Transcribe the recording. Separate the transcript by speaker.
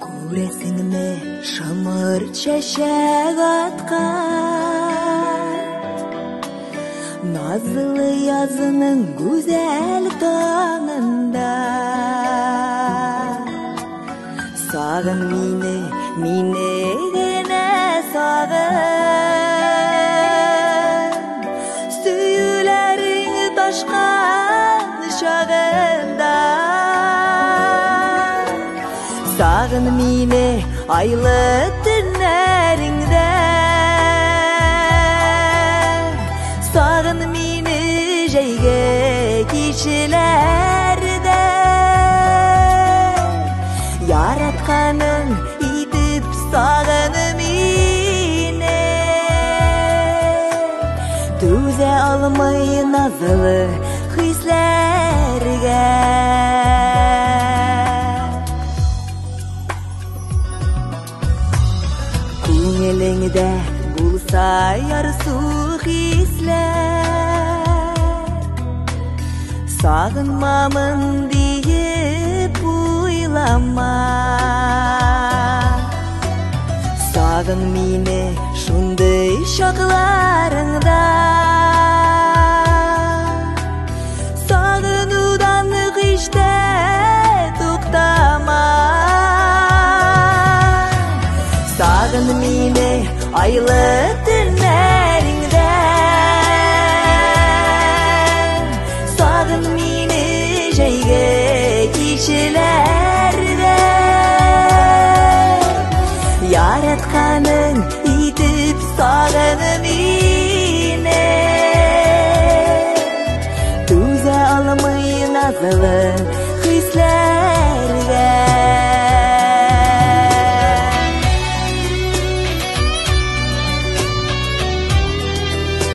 Speaker 1: Күрәсеңме шымыр чәчәк аткан назлы язның гүзәл таңында? Сагын мине, мине генә сагын, сөюләрең ташкан чагында. Сагын мине айлы төннәреңдә, сагын мине җәйге кичләрдә. Яратканың итеп сагын мине, түзә алмый назлы хисләргә. Күңелеңдә булса ярсу хисләр, сагынмамын диеп уйлама. Сагын мине шундый чакларыңда, сагынудан һич тә туктама. Сагын мине айлы төннәреңдә, сагын мине җәйге кичләрдә. Яратканың итеп сагын мине, түзә алмый назлы хисләргә.